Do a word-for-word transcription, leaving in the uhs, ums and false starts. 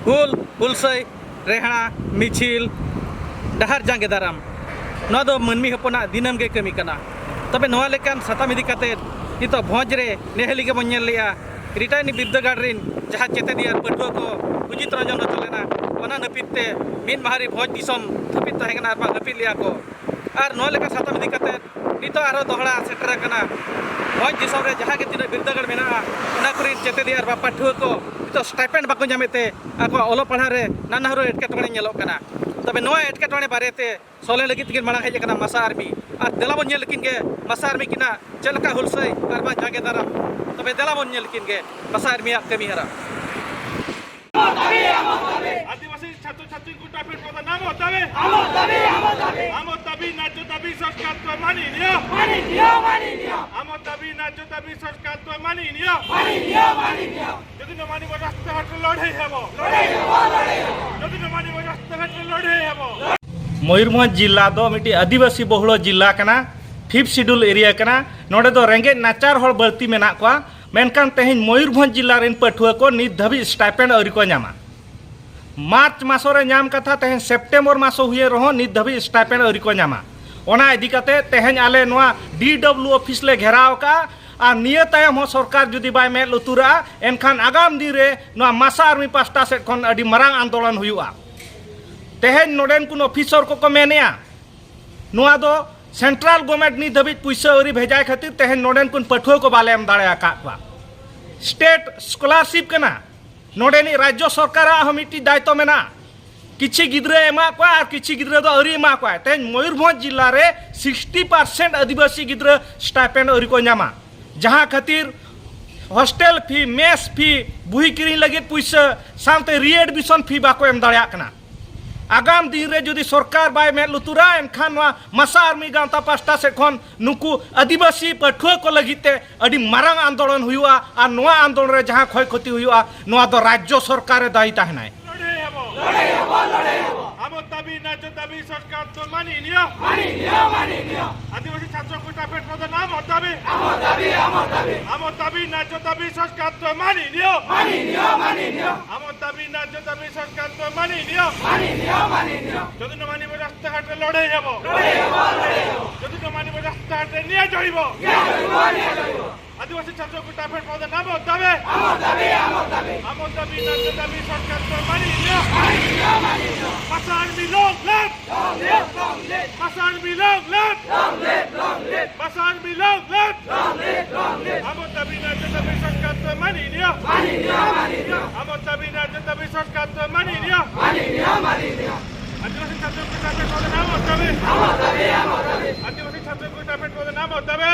ᱦᱩᱞ, ᱦᱩᱞᱥᱟᱹᱭ, ᱨᱮᱦᱲᱟ, ᱢᱤᱪᱷᱤᱞ, ᱰᱟᱦᱟᱨ ᱡᱟᱸᱜᱮ ᱫᱟᱨᱟᱢ, ᱱᱚᱣᱟ ᱫᱚ ᱢᱟᱹᱱᱢᱤ ᱦᱚᱯᱚᱱᱟᱜ ᱫᱤᱱᱟᱹᱢ ᱜᱮ ᱠᱟᱹᱢᱤ ᱠᱟᱱᱟ᱾ ᱛᱚᱵᱮ ᱱᱚᱣᱟ ᱞᱮᱠᱟᱱ ᱥᱟᱛᱟᱢ ᱤᱫᱤ ᱠᱟᱛᱮ ᱱᱤᱛᱚᱜ ᱵᱷᱚᱸᱡᱽ ᱨᱮ ᱱᱮᱦᱟᱹᱞᱤ ᱜᱮᱵᱚᱱ ᱧᱮᱞ ᱞᱮᱜᱼᱟ, ᱨᱤᱴᱟᱭᱱᱤ ᱵᱤᱨᱫᱟᱹᱜᱟᱲ ᱨᱮᱱ ᱡᱟᱦᱟᱸ ᱪᱮᱛᱮᱫᱤᱭᱟᱹ ᱟᱨ ᱯᱟᱹᱴᱷᱩᱣᱟᱹ ᱠᱚ ᱦᱩᱡᱤᱛ ᱨᱚᱧᱡᱚᱱ ᱦᱚᱪᱚ ᱞᱮᱱᱟ, ᱚᱱᱟ ᱱᱟᱹᱯᱤᱛ ᱛᱮ ᱢᱤᱫ ᱢᱟᱦᱟ ᱨᱮ ᱵᱷᱚᱸᱡᱽ ᱫᱤᱥᱚᱢ ᱛᱷᱟᱹᱯᱤᱛ ᱛᱟᱦᱮᱸ ᱠᱟᱱᱟ ᱟᱨ ᱵᱟᱝ ᱦᱟᱹᱯᱤᱫ ᱞᱮᱜᱼᱟ ᱠᱚ᱾ ᱟᱨ ᱱᱚᱣᱟ ᱞᱮᱠᱟ ᱥᱟᱛᱟᱢ ᱤᱫᱤ ᱠᱟᱛᱮ ᱱᱤᱛᱚᱜ ᱟᱨᱦᱚᱸ ᱫᱚᱦᱲᱟ ᱥᱮᱴᱮᱨ ᱟᱠᱟᱱᱟ᱾ ᱵᱷᱚᱸᱡᱽ ᱫᱤᱥᱚᱢ ᱨᱮ ᱡᱟᱦᱟᱸ ᱜᱮ ᱛᱤᱱᱟᱹᱜ ᱵᱤᱨᱫᱟᱹᱜᱟᱲ ᱢᱮᱱᱟᱜᱼᱟ, ᱚᱱᱟ ᱠᱚᱨᱮᱱ ᱪᱮᱛᱮᱫᱤᱭᱟᱹ ᱟᱨ ᱵᱟᱝ ᱯᱟᱹᱴᱷᱩᱣᱟᱹ ᱠᱚ ᱱᱤᱛᱚᱜ ᱥᱴᱟᱭᱯᱮᱱᱰ ᱵᱟᱠᱚ ᱧᱟᱢᱮᱫ ᱛᱮ ᱟᱠᱚᱣᱟᱜ ᱚᱞᱚᱜ ᱯᱟᱲᱦᱟᱜ ᱨᱮ ᱱᱟᱱᱟ ᱦᱩᱱᱟᱹᱨ ᱮᱴᱠᱮᱴᱚᱬᱮ ᱧᱮᱞᱚᱜ ᱠᱟᱱᱟ᱾ ᱛᱚᱵᱮ ᱱᱚᱣᱟ ᱮᱴᱠᱮᱴᱚᱬᱮ ᱵᱟᱨᱮᱛᱮ ᱥᱚᱞᱦᱮ ᱞᱟᱹᱜᱤᱫ ᱛᱮᱠᱤᱱ ᱢᱟᱲᱟᱝ ᱦᱮᱡ ᱟᱠᱟᱱᱟ ᱢᱟᱥᱟ ᱟᱨᱢᱤ᱾ ᱟᱨ ᱫᱮᱞᱟ ᱵᱚᱱ ᱧᱮᱞ ᱞᱮᱠᱤᱱ ᱜᱮ ᱢᱟᱥᱟ ᱟᱨᱢᱤ ᱠᱤᱱᱟᱜ ᱪᱮᱫ ᱞᱮᱠᱟ ᱦᱩᱞᱥᱟᱹᱭ ᱟᱨ ᱵᱟᱝ ᱡᱟᱸᱜᱮ ᱫᱟᱨᱟᱢ᱾ ᱛᱚᱵᱮ ᱫᱮᱞᱟ ᱵᱚᱱ ᱧᱮᱞ ᱞᱮᱠᱤᱱ ᱜᱮ ᱢᱟᱥᱟ ᱟᱨᱢᱤᱭᱟᱜ ᱠᱟᱹᱢᱤ ᱦᱚᱨᱟ᱾ আদিবাসী ছাত্রছাত্রীর কোটা ফেরত প্রদান আমার দাবি। আমার দাবি, আমার দাবি। আমার দাবি, ন্যায্য দাবি সরকার তো মানি নিও। মানি নিও, মানি নিও। আমার দাবি, ন্যায্য দাবি সরকার তো মানি নিও। মানি নিও, মানি নিও। যদি না মানিব রাস্তাঘাটে লড়াই হব। লড়াই হব, লড়াই হব। যদি না মানিব রাস্তাঘাটে লড়াই হব। ᱢᱚᱭᱩᱨᱵᱷᱚᱸᱡᱽ ᱡᱤᱞᱟ ᱫᱚ ᱢᱤᱫᱴᱤᱡ ᱟᱹᱫᱤᱵᱟᱹᱥᱤ ᱵᱚᱦᱩᱞ ᱡᱤᱞᱟ ᱠᱟᱱᱟ, ᱯᱷᱤᱯᱛᱷ ᱥᱤᱰᱩᱞ ᱮᱨᱤᱭᱟ ᱠᱟᱱᱟ᱾ ᱱᱚᱰᱮ ᱫᱚ ᱨᱮᱸᱜᱮᱡ ᱱᱟᱪᱟᱨ ᱦᱚᱲ ᱵᱟᱹᱲᱛᱤ ᱢᱮᱱᱟᱜ ᱠᱚᱣᱟ, ᱢᱮᱱᱠᱷᱟᱱ ᱛᱮᱦᱮᱧ ᱢᱚᱭᱩᱨᱵᱷᱚᱸᱡᱽ ᱡᱤᱞᱟ ᱨᱮᱱ ᱯᱟᱹᱴᱷᱩᱣᱟᱹ ᱠᱚ ᱱᱤᱛ ᱫᱷᱟᱹᱵᱤᱡ ᱥᱴᱟᱭᱯᱮᱱᱰ ᱟᱹᱣᱨᱤ ᱠᱚ ᱧᱟᱢᱟ᱾ ᱢᱟᱨᱪ ᱢᱟᱥᱚ ᱨᱮ ᱧᱟᱢ ᱠᱟᱛᱷᱟ, ᱛᱮᱦᱮᱧ ᱥᱮᱯᱴᱮᱢᱵᱚᱨ ᱢᱟᱥᱚ ᱦᱩᱭᱮᱱ ᱨᱮᱦᱚᱸ ᱱᱤᱛ ᱫᱷᱟᱹᱵᱤᱡ ᱥᱴᱟᱭᱯᱮᱱᱰ ᱟᱹᱣᱨᱤ ᱠᱚ ᱧᱟᱢᱟ᱾ ᱚᱱᱟ ᱤᱫᱤ ᱠᱟᱛᱮ ᱛᱮᱦᱮᱧ ᱟᱞᱮ ᱱᱚᱣᱟ ᱰᱤ ᱰᱚᱵᱞᱤᱭᱩ ᱚᱯᱷᱤᱥ ᱞᱮ ᱜᱷᱮᱨᱟᱣ ᱟᱠᱟᱫᱼᱟ, ᱟᱨ ᱱᱤᱭᱟᱹ ᱛᱟᱭᱚᱢ ᱦᱚᱸ ᱥᱚᱨᱠᱟᱨ ᱡᱩᱫᱤ ᱵᱟᱭ ᱢᱮᱫ ᱞᱩᱛᱩᱨᱟᱜᱼᱟ, ᱮᱱᱠᱷᱟᱱ ᱟᱜᱟᱢ ᱫᱤᱱ ᱨᱮ ᱱᱚᱣᱟ ᱢᱟᱥᱟ ᱟᱨᱢᱤ ᱯᱟᱥᱴᱟ ᱥᱮᱫ ᱠᱷᱚᱱ ᱟᱹᱰᱤ ᱢᱟᱨᱟᱝ ᱟᱱᱫᱳᱞᱚᱱ ᱦᱩᱭᱩᱜᱼᱟ᱾ ᱛᱮᱦᱮᱧ ᱱᱚᱰᱮᱱ ᱠᱚ ᱚᱯᱷᱤᱥᱚᱨ ᱠᱚᱠᱚ ᱢᱮᱱᱮᱜᱼᱟ, ᱱᱚᱣᱟ ᱫᱚ ᱥᱮᱱᱴᱨᱟᱞ ᱜᱚᱵᱷᱚᱨᱱᱢᱮᱱᱴ ᱱᱤᱛ ᱫᱷᱟᱹᱵᱤᱡ ᱯᱩᱭᱥᱟᱹ ᱟᱹᱣᱨᱤ ᱵᱷᱮᱡᱟᱭ ᱠᱷᱟᱹᱛᱤᱨ ᱛᱮᱦᱮᱧ ᱱᱚᱰᱮᱱ ᱠᱚ ᱯᱟᱹᱴᱷᱩᱣᱟᱹ ᱠᱚ ᱵᱟᱞᱮ ᱮᱢ ᱫᱟᱲᱮ ᱟᱠᱟᱫ ᱠᱚᱣᱟ᱾ ᱥᱴᱮᱴ ᱥᱠᱚᱞᱟᱨᱥᱤᱯ ᱠᱟᱱᱟ, ᱱᱚᱰᱮᱱᱤᱡ ᱨᱟᱡᱽᱡᱚ ᱥᱚᱨᱠᱟᱨᱟᱜ ᱦᱚᱸ ᱢᱤᱫᱴᱤᱡ ᱫᱟᱭᱤᱛᱛᱚ ᱢᱮᱱᱟᱜᱼᱟ᱾ ᱠᱤᱪᱷᱤ ᱜᱤᱫᱽᱨᱟᱹ ᱮᱢᱟ ᱠᱚᱣᱟ ᱟᱨ ᱠᱤᱪᱷᱤ ᱜᱤᱫᱽᱨᱟᱹ ᱫᱚ ᱟᱹᱣᱨᱤ ᱮᱢᱟ ᱠᱚᱣᱟ᱾ ᱛᱮᱦᱮᱧ ᱢᱚᱭᱩᱨᱵᱷᱚᱸᱡᱽ ᱡᱤᱞᱟ ᱨᱮ ᱥᱤᱠᱥᱴᱤ ᱯᱟᱨᱥᱮᱱᱴ ᱟᱹᱫᱤᱵᱟᱹᱥᱤ ᱜᱤᱫᱽᱨᱟᱹ ᱥᱴᱟᱭᱯᱮᱱᱰ ᱟᱹᱣᱨᱤ ᱠᱚ ᱧᱟᱢᱟ, ᱡᱟᱦᱟᱸ ᱠᱷᱟᱹᱛᱤᱨ ᱦᱳᱥᱴᱮᱞ ᱯᱷᱤ, ᱢᱮᱥ ᱯᱷᱤ, ᱵᱩᱦᱤ ᱠᱤᱨᱤᱧ ᱞᱟᱹᱜᱤᱫ ᱯᱩᱭᱥᱟᱹ, ᱥᱟᱶᱛᱮ ᱨᱤ ᱮᱰᱢᱤᱥᱚᱱ ᱯᱷᱤ ᱵᱟᱠᱚ ᱮᱢ ᱫᱟᱲᱮᱭᱟᱜ ᱠᱟᱱᱟ᱾ ᱟᱜᱟᱢ ᱫᱤᱱ ᱨᱮ ᱡᱩᱫᱤ ᱥᱚᱨᱠᱟᱨ ᱵᱟᱭ ᱢᱮᱫ ᱞᱩᱛᱩᱨᱟ, ᱮᱱᱠᱷᱟᱱ ᱱᱚᱣᱟ ᱢᱟᱥᱟ ᱟᱨᱢᱤ ᱜᱟᱶᱛᱟ ᱯᱟᱥᱴᱟ ᱥᱮᱫ ᱠᱷᱚᱱ ᱱᱩᱠᱩ ᱟᱹᱫᱤᱵᱟᱹᱥᱤ ᱯᱟᱹᱴᱷᱩᱣᱟᱹ ᱠᱚ ᱞᱟᱹᱜᱤᱫ ᱛᱮ ᱟᱹᱰᱤ ᱢᱟᱨᱟᱝ ᱟᱱᱫᱳᱞᱚᱱ ᱦᱩᱭᱩᱜᱼᱟ, ᱟᱨ ᱱᱚᱣᱟ ᱟᱱᱫᱳᱞᱚᱱ ᱨᱮ ᱡᱟᱦᱟᱸ ᱠᱷᱚᱭ ᱠᱷᱚᱛᱤ ᱦᱩᱭᱩᱜᱼᱟ, ᱱᱚᱣᱟ ᱫᱚ ᱨᱟᱡᱽᱡᱚ ᱥᱚᱨᱠᱟᱨᱮ ᱫᱟᱭᱤ ᱛᱟᱦᱮᱱᱟᱭ᱾ ᱞᱟᱹᱲᱦᱟᱹᱭ ᱟᱵᱚ, ᱞᱟᱹᱲᱦᱟᱹᱭ ᱟᱵᱚ, ᱞᱟᱹᱲᱦᱟᱹᱭ ᱟᱵᱚ᱾ ᱟᱵᱚ ᱫᱟᱹᱵᱤ ন্যায্য দাবি সরকার তো মানি নিও। মানি নিও, মানি নিও। আদিবাসী ছাত্র কোটা ফেরত প্রদান আমার দাবি। আমার দাবি, আমার দাবি। আমার দাবি ন্যায্য দাবি সরকার তো মানি নিও। মানি নিও, মানি নিও। আমার দাবি ন্যায্য দাবি সরকার তো মানি নিও। মানি নিও, মানি নিও। যদি না মানিব রাস্তাঘাটে লড়াই হব। লড়াই হব, লড়াই হব। যদি না মানিব রাস্তাঘাটে নিয়ে যাইব। নিয়ে যাইব, নিয়ে যাইব। আদিবাসী ছাত্র কোটা ফেরত প্রদান আমার দাবি। আমার দাবি, আমার দাবি। আমার দাবি ন্যায্য দাবি সরকার তো মানি নিও। মানি নিও, মানি নিও। ভাষা army long live. Long live, long live. ভাষা army long live. Long live, long live. ভাষা army long live. Long live, long live. আমার দাবি ন্যায্য দাবি সরকার তো মানি নিও। মানি নিও, মানি নিও। আমার দাবি ন্যায্য দাবি সরকার তো মানি নিও। মানি নিও, মানি নিও। আদিবাসী ছাত্র কোটা ফেরত প্রদান আমার দাবি। আমার দাবি, আমার দাবি। আদিবাসী ছাত্র কোটা ফেরত প্রদান আমার দাবি।